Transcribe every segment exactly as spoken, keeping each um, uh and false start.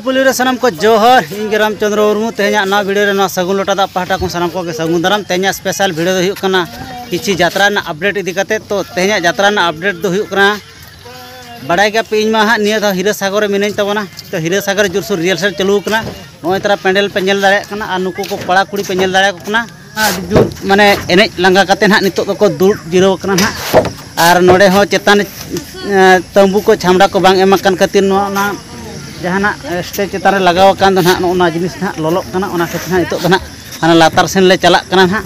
ᱯᱩᱞᱤ ᱨᱮ ᱥᱟᱱᱟᱢ ᱠᱚ ᱡᱚᱦᱟᱨ, ᱤᱧ ᱜᱮ ᱨᱟᱢᱪᱚᱸᱫᱽᱨᱚ ᱢᱩᱨᱢᱩ᱾ ᱛᱮᱦᱮᱧᱟᱜ ᱱᱚᱣᱟ ᱵᱷᱤᱰᱤᱭᱳ ᱨᱮ ᱱᱚᱣᱟ ᱥᱟᱹᱜᱩᱱ ᱞᱚᱴᱟ ᱫᱟᱜ ᱯᱟᱦᱴᱟ ᱠᱷᱚᱱ ᱥᱟᱱᱟᱢ ᱠᱚᱜᱮ ᱥᱟᱹᱜᱩᱱ ᱫᱟᱨᱟᱢ᱾ ᱛᱮᱦᱮᱧᱟᱜ ᱥᱯᱮᱥᱟᱞ ᱵᱷᱤᱰᱤᱭᱳ ᱫᱚ ᱦᱩᱭᱩᱜ ᱠᱟᱱᱟ ᱠᱤᱪᱷᱤ ᱡᱟᱛᱨᱟ ᱨᱮᱱᱟᱜ ᱟᱯᱰᱮᱴ ᱤᱫᱤ ᱠᱟᱛᱮ᱾ ᱛᱚ ᱛᱮᱦᱮᱧᱟᱜ ᱡᱟᱛᱨᱟ ᱨᱮᱱᱟᱜ ᱟᱯᱰᱮᱴ ᱫᱚ ᱦᱩᱭᱩᱜ ᱠᱟᱱᱟ, ᱵᱟᱲᱟᱭ ᱜᱮᱭᱟᱯᱮ ᱤᱧ ᱢᱟ ᱦᱟᱸᱜ ᱱᱤᱭᱟᱹ ᱫᱷᱟᱣ ᱦᱤᱨᱟᱹ ᱥᱟᱜᱚᱨ ᱨᱮ ᱢᱤᱱᱟᱹᱧ ᱛᱟᱵᱚᱱᱟ᱾ ᱛᱚ ᱦᱤᱨᱟᱹ ᱥᱟᱜᱚᱨ ᱨᱮ ᱡᱳᱨᱥᱳᱨ ᱨᱤᱦᱟᱨᱥᱮᱞ ᱪᱟᱹᱞᱩ ᱟᱠᱟᱱᱟ᱾ ᱱᱚᱜᱼᱚᱭ ᱛᱟᱨᱟ ᱯᱮᱱᱰᱮᱞ ᱯᱮ ᱧᱮᱞ ᱫᱟᱲᱮᱭᱟᱜ ᱠᱟᱱᱟ ᱟᱨ ᱱᱩᱠᱩ ᱠᱚ ᱠᱚᱲᱟ ᱠᱩᱲᱤ ᱯᱮ ᱧᱮᱞ ᱫᱟᱲᱮᱭᱟᱠᱚ ᱠᱟᱱᱟ᱾ ᱟᱹᱰᱤ ᱡᱳᱨ ᱢᱟᱱᱮ ᱮᱱᱮᱡ ᱞᱟᱸᱜᱟ ᱠᱟᱛᱮ ᱱᱟᱦᱟᱜ ᱱᱤᱛᱚᱜ ᱫᱚᱠᱚ ᱫᱩᱲᱩᱵ ᱡᱤᱨᱟᱹᱣ ᱟᱠᱟᱱᱟ ᱱᱟᱦᱟᱜ᱾ ᱟᱨ ᱱᱚᱰᱮ ᱦᱚᱸ ᱪᱮᱛᱟᱱ, ᱮ, ᱛᱟᱹᱢᱵᱩ ᱠᱚ ᱪᱷᱟᱢᱰᱟ ᱠᱚ ᱵᱟᱝ ᱮᱢ ᱟᱠᱟᱱ ᱠᱷᱟᱹᱛᱤᱨ ᱱᱚᱣᱟ ᱚᱱᱟ ᱡᱟᱦᱟᱱᱟᱜ, ᱮ, ᱥᱴᱮᱡᱽ ᱪᱮᱛᱟᱱ ᱨᱮ ᱞᱟᱜᱟᱣ ᱟᱠᱟᱱ ᱫᱚ ᱱᱟᱦᱟᱜ ᱱᱚᱜᱼᱚ ᱱᱚᱣᱟ ᱡᱤᱱᱤᱥ ᱱᱟᱦᱟᱜ ᱞᱚᱞᱚᱜ ᱠᱟᱱᱟ, ᱚᱱᱟ ᱠᱷᱟᱹᱛᱤᱨ ᱱᱟᱦᱟᱜ ᱱᱤᱛᱚᱜ ᱫᱚ ᱱᱟᱦᱟᱜ ᱦᱟᱱᱟ ᱞᱟᱛᱟᱨ ᱥᱮᱱ ᱞᱮ ᱪᱟᱞᱟᱜ ᱠᱟᱱᱟ ᱱᱟᱦᱟᱜ᱾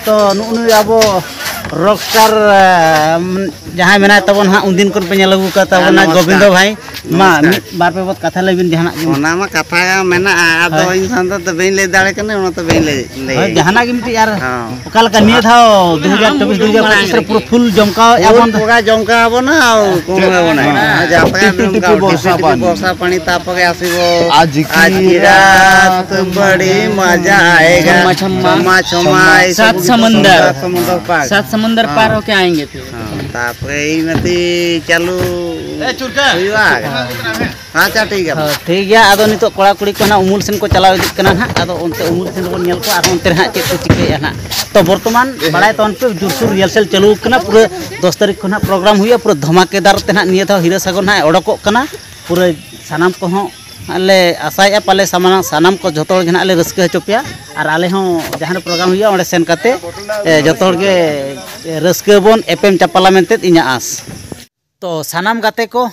ᱛᱚ ᱱᱩᱜᱼᱩ ᱱᱩᱭ ᱟᱵᱚ ᱨᱚᱠ ᱥᱴᱟᱨ, ᱮ, ᱡᱟᱦᱟᱸᱭ ᱢᱮᱱᱟᱭ ᱛᱟᱵᱚᱱ ᱦᱟᱸᱜ, ᱩᱱᱫᱤᱱ ᱠᱷᱚᱱ ᱯᱮ ᱧᱮᱞ ᱟᱹᱜᱩ ᱠᱟᱫ ᱛᱟᱵᱚᱱᱟ, ᱦᱮᱸ, ᱱᱚᱢᱚᱥᱠᱟᱨ᱾ ᱜᱳᱵᱤᱱᱫᱚ ᱵᱷᱟᱭ᱾ ᱢᱟ, ᱱᱚᱢᱚᱥᱠᱟᱨ᱾ ᱢᱤᱫ ᱵᱟᱨ ᱯᱮ ᱵᱚᱛ ᱠᱟᱛᱷᱟ ᱞᱟᱹᱭ ᱵᱤᱱ ᱡᱟᱦᱟᱱᱟᱜ ᱜᱮ᱾ ᱚᱱᱟ ᱢᱟ ᱠᱟᱛᱷᱟ ᱢᱮᱱᱟᱜᱼᱟ, ᱟᱫᱚ ᱦᱳᱭ᱾ ᱤᱧ ᱥᱟᱶᱛᱮ ᱫᱚ ᱵᱟᱹᱧ ᱞᱟᱹᱭ ᱫᱟᱲᱮ ᱠᱟᱱᱟ, ᱚᱱᱟᱛᱮ ᱵᱟᱹᱧ ᱞᱟᱹᱭ, ᱞᱟᱹᱭ᱾ ᱦᱳᱭ, ᱡᱟᱦᱟᱱᱟᱜ ᱜᱮ ᱢᱤᱫᱴᱤᱡ ᱟᱨ ᱦᱚᱸ᱾ ᱚᱠᱟ ᱞᱮᱠᱟ ᱱᱤᱭᱟᱹ ᱫᱷᱟᱣ ᱫᱩ ᱦᱟᱡᱟᱨ ᱪᱚᱵᱵᱤᱥ ᱫᱩ ᱦᱟᱡᱟᱨ ᱯᱚᱸᱪᱤᱥ ᱨᱮ ᱯᱩᱨᱟᱹ ᱯᱷᱩᱞ ᱡᱚᱢᱠᱟᱣ ᱮᱫᱼᱟ ᱯᱷᱩᱞ ᱵᱚᱱ? ᱯᱩᱨᱟ ᱡᱚᱢᱠᱟᱣ ᱟᱵᱚᱱᱟ, ᱟᱨ ᱠᱚᱢ ᱦᱮᱸ᱾ ᱟᱵᱚᱱᱟ᱾ ᱦᱮᱸ᱾ ᱟᱨ ᱡᱟᱛᱨᱟ ᱴᱤᱯᱤ ᱨᱮ ᱴᱤᱯᱤ ᱚᱱᱠᱟ ᱵᱚᱨᱥᱟ ᱴᱤᱯᱤ ᱯᱟᱱᱤ᱾ ᱵᱚᱨᱥᱟ ᱯᱟᱱᱤ, ᱛᱟᱯᱚᱨᱮ ᱟᱥᱤᱵᱚ ᱟᱡ ᱠᱤ ᱟᱡ ᱠᱤ ᱨᱟᱛ ᱨᱟᱛ ᱵᱟᱲᱤ ᱢᱟᱡᱟ ᱟᱭᱮᱜᱟ᱾ ᱪᱷᱟᱢᱢᱟ ᱪᱷᱟᱢᱢᱟ᱾ ᱪᱷᱟᱢᱢᱟ ᱪᱷᱟᱢᱢᱟ, ᱮᱭ ᱥᱟᱛ ᱥᱚᱢᱚᱱᱫᱚᱨ᱾ ᱥᱟᱛ ᱥᱚᱢᱚᱱᱫᱚᱨ ᱯᱟᱨ᱾ ᱥᱟᱛ ᱥᱚᱢᱚᱱᱫᱚᱨ ᱯᱟᱨ ᱦᱳᱠᱮ ᱟᱭᱮᱸᱜᱮ ᱯᱷᱤᱨ᱾ ᱦᱮᱸ, ᱛᱟᱯᱚᱨᱮ ᱤᱧ ᱢᱟᱛᱤ ᱪᱟᱹᱞᱩ ᱦᱩᱭᱩᱜᱼᱟ᱾ ᱟᱪᱪᱷᱟ, ᱴᱷᱤᱠ ᱜᱮᱭᱟ᱾ ᱦᱳᱭ, ᱴᱷᱤᱠ ᱜᱮᱭᱟ᱾ ᱟᱫᱚ ᱱᱤᱛᱚᱜ ᱠᱚᱲᱟ ᱠᱩᱲᱤ ᱠᱚ ᱱᱟᱜ ᱩᱢᱩᱞ ᱥᱮᱱ ᱠᱚ ᱪᱟᱞᱟᱣ ᱤᱫᱤᱜ ᱠᱟᱱᱟ ᱱᱟᱜ᱾ ᱟᱫᱚ ᱚᱱᱛᱮ ᱩᱢᱩᱞ ᱥᱮᱱ ᱨᱮᱵᱚᱱ ᱧᱮᱞ ᱠᱚᱣᱟ, ᱟᱨᱦᱚᱸ ᱚᱱᱛᱮ ᱨᱮ ᱦᱟᱸᱜ ᱪᱮᱫ ᱠᱚ ᱪᱤᱠᱟᱹᱭᱮᱫᱼᱟ ᱱᱟᱜ᱾ ᱛᱚ ᱵᱚᱨᱛᱚᱢᱟᱱ ᱵᱟᱲᱟᱭ ᱛᱟᱵᱚᱱ ᱯᱮ, ᱡᱳᱨᱥᱳᱨ ᱨᱤᱦᱟᱨᱥᱮᱞ ᱪᱟᱹᱞᱩ ᱟᱠᱟᱱᱟ᱾ ᱯᱩᱨᱟᱹ ᱫᱚᱥ ᱛᱟᱹᱨᱤᱠᱷ ᱠᱷᱚᱱ ᱦᱟᱸᱜ ᱯᱨᱳᱜᱨᱟᱢ ᱦᱩᱭᱩᱜᱼᱟ᱾ ᱯᱩᱨᱟᱹ ᱫᱷᱟᱢᱟᱠᱮᱫᱟᱨ ᱛᱮ ᱱᱟᱜ ᱱᱤᱭᱟᱹ ᱫᱷᱟᱣ ᱦᱤᱨᱟᱹ ᱥᱟᱜᱚᱨ ᱱᱟᱜ ᱚᱰᱚᱠᱚᱜ ᱠᱟᱱᱟ᱾ ᱯᱩᱨᱟᱹ ᱥᱟᱱᱟᱢ ᱠᱚᱦᱚᱸ ᱞᱮ ᱟᱥᱟᱭᱮᱫᱼᱟ, ᱯᱟᱞᱮ ᱥᱟᱢᱟᱝ ᱥᱟᱱᱟᱢ ᱠᱚ ᱡᱷᱚᱛᱚ ᱦᱚᱲ ᱜᱮ ᱱᱟᱜ ᱞᱮ ᱨᱟᱹᱥᱠᱟᱹ ᱦᱚᱪᱚ ᱯᱮᱭᱟ᱾ ᱟᱨ ᱟᱞᱮ ᱦᱚᱸ ᱡᱟᱦᱟᱸ ᱨᱮ ᱯᱨᱳᱜᱨᱟᱢ ᱦᱩᱭᱩᱜᱼᱟ, ᱚᱸᱰᱮ ᱥᱮᱱ ᱠᱟᱛᱮ, ᱮ, ᱡᱷᱚᱛᱚ ᱦᱚᱲ ᱜᱮ ᱨᱟᱹᱥᱠᱟᱹ ᱵᱚᱱ ᱮᱯᱮᱢ ᱪᱟᱯᱟᱞᱟ ᱢᱮᱱᱛᱮ ᱤᱧᱟᱹᱜ ᱟᱸᱥ᱾ ᱛᱚ ᱥᱟᱱᱟᱢ ᱜᱟᱛᱮ ᱠᱚ,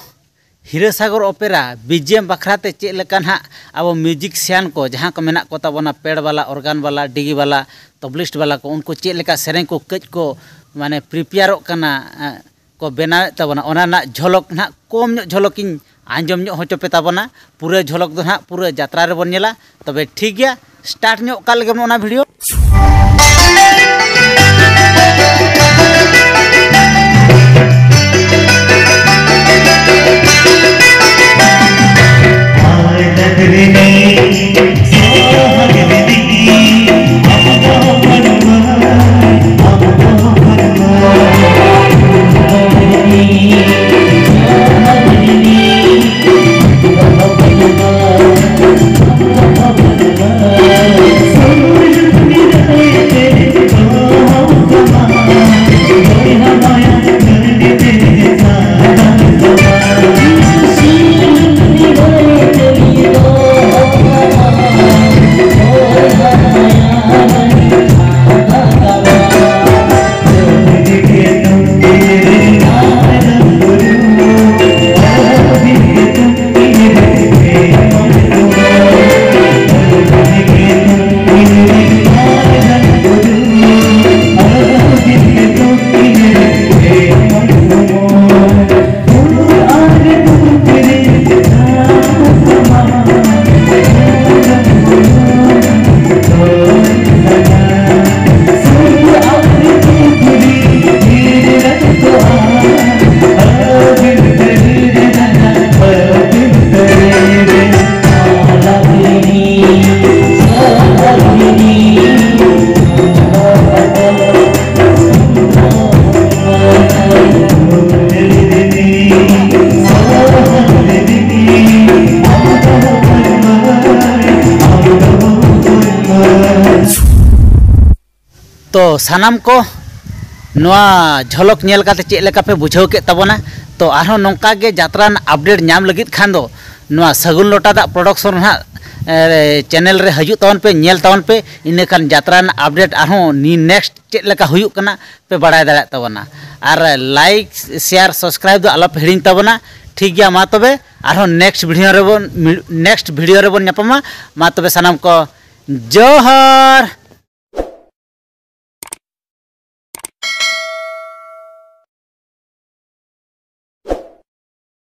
ᱦᱤᱨᱟᱹ ᱥᱟᱜᱚᱨ ᱚᱯᱮᱨᱟ ᱵᱤ ᱡᱤ ᱮᱢ ᱵᱟᱠᱷᱨᱟ ᱛᱮ ᱪᱮᱫ ᱞᱮᱠᱟ ᱱᱟᱦᱟᱜ ᱟᱵᱚ ᱢᱤᱣᱡᱤᱠ ᱥᱤᱭᱟᱱ ᱠᱚ ᱡᱟᱦᱟᱸ ᱠᱚ ᱢᱮᱱᱟᱜ ᱠᱚ ᱛᱟᱵᱚᱱᱟ, ᱯᱮᱰ ᱵᱟᱞᱟ, ᱚᱨᱜᱟᱱ ᱵᱟᱞᱟ, ᱰᱤᱜᱤ ᱵᱟᱞᱟ, ᱛᱚᱵᱞᱤᱥᱴ ᱵᱟᱞᱟ ᱠᱚ, ᱩᱱᱠᱩ ᱪᱮᱫ ᱞᱮᱠᱟ ᱥᱮᱨᱮᱧ ᱠᱚ ᱠᱟᱹᱡ ᱠᱚ ᱢᱟᱱᱮ ᱯᱨᱤᱯᱮᱭᱟᱨᱚᱜ ᱠᱟᱱᱟ, ᱮᱸ, ᱠᱚ ᱵᱮᱱᱟᱣᱮᱫ ᱛᱟᱵᱚᱱᱟ, ᱚᱱᱟ ᱨᱮᱱᱟᱜ ᱡᱷᱚᱞᱚᱠ ᱱᱟᱦᱟᱜ ᱠᱚᱢ ᱧᱚᱜ ᱡᱷᱚᱞᱚᱠ ᱤᱧ ᱟᱸᱡᱚᱢ ᱧᱚᱜ ᱦᱚᱪᱚ ᱯᱮ ᱛᱟᱵᱚᱱᱟ᱾ ᱯᱩᱨᱟᱹ ᱡᱷᱚᱞᱚᱠ ᱫᱚ ᱱᱟᱦᱟᱜ ᱯᱩᱨᱟᱹ ᱡᱟᱛᱨᱟ ᱨᱮᱵᱚᱱ ᱧᱮᱞᱟ᱾ ᱛᱚᱵᱮ ᱴᱷᱤᱠ ᱜᱮᱭᱟ, ᱥᱴᱟᱨᱴ ᱧᱚᱜ ᱠᱟᱜ ᱞᱮᱜᱮ ᱵᱚᱱ ᱚᱱᱟ ᱵᱷᱤᱰᱤᱭᱳ᱾ ᱛᱚ ᱥᱟᱱᱟᱢ ᱠᱚ ᱱᱚᱣᱟ ᱡᱷᱚᱞᱚᱠ ᱧᱮᱞ ᱠᱟᱛᱮ ᱪᱮᱫ ᱞᱮᱠᱟ ᱯᱮ ᱵᱩᱡᱷᱟᱹᱣ ᱠᱮᱫ ᱛᱟᱵᱚᱱᱟ? ᱛᱚ ᱟᱨᱦᱚᱸ ᱱᱚᱝᱠᱟ ᱜᱮ ᱡᱟᱛᱨᱟ ᱨᱮᱱᱟᱜ ᱟᱯᱰᱮᱴ ᱧᱟᱢ ᱞᱟᱹᱜᱤᱫ ᱠᱷᱟᱱ ᱫᱚ ᱱᱚᱣᱟ ᱥᱟᱹᱜᱩᱱ ᱞᱚᱴᱟ ᱫᱟᱜ ᱯᱨᱚᱰᱟᱠᱥᱚᱱ ᱨᱮᱱᱟᱜ ᱪᱮᱱᱮᱞ ᱨᱮ ᱦᱤᱡᱩᱜ ᱛᱟᱵᱚᱱ ᱯᱮ, ᱧᱮᱞ ᱛᱟᱵᱚᱱ ᱯᱮ᱾ ᱤᱱᱟᱹᱠᱷᱟᱱ ᱡᱟᱛᱨᱟ ᱨᱮᱱᱟᱜ ᱟᱯᱰᱮᱴ ᱟᱨᱦᱚᱸ ᱱᱤ ᱱᱮᱠᱥᱴ ᱪᱮᱫ ᱞᱮᱠᱟ ᱦᱩᱭᱩᱜ ᱠᱟᱱᱟ ᱯᱮ ᱵᱟᱲᱟᱭ ᱫᱟᱲᱮᱭᱟᱜ ᱛᱟᱵᱚᱱᱟ᱾ ᱟᱨ ᱞᱟᱭᱤᱠ, ᱥᱮᱭᱟᱨ, ᱥᱟᱵᱥᱠᱨᱟᱭᱤᱵ ᱫᱚ ᱟᱞᱚ ᱯᱮ ᱦᱤᱲᱤᱧ ᱛᱟᱵᱚᱱᱟ᱾ ᱴᱷᱤᱠ ᱜᱮᱭᱟ, ᱢᱟ ᱛᱚᱵᱮ ᱟᱨᱦᱚᱸ ᱱᱮᱠᱥᱴ ᱵᱷᱤᱰᱤᱭᱳ ᱨᱮᱵᱚᱱ ᱱᱮᱠᱥᱴ ᱵᱷᱤᱰᱤᱭᱳ ᱨᱮᱵᱚᱱ ᱧᱟᱯᱟᱢᱟ᱾ ᱢᱟ ᱛᱚᱵᱮ ᱥᱟᱱᱟᱢ ᱠᱚ ᱡᱚᱦᱟᱨ᱾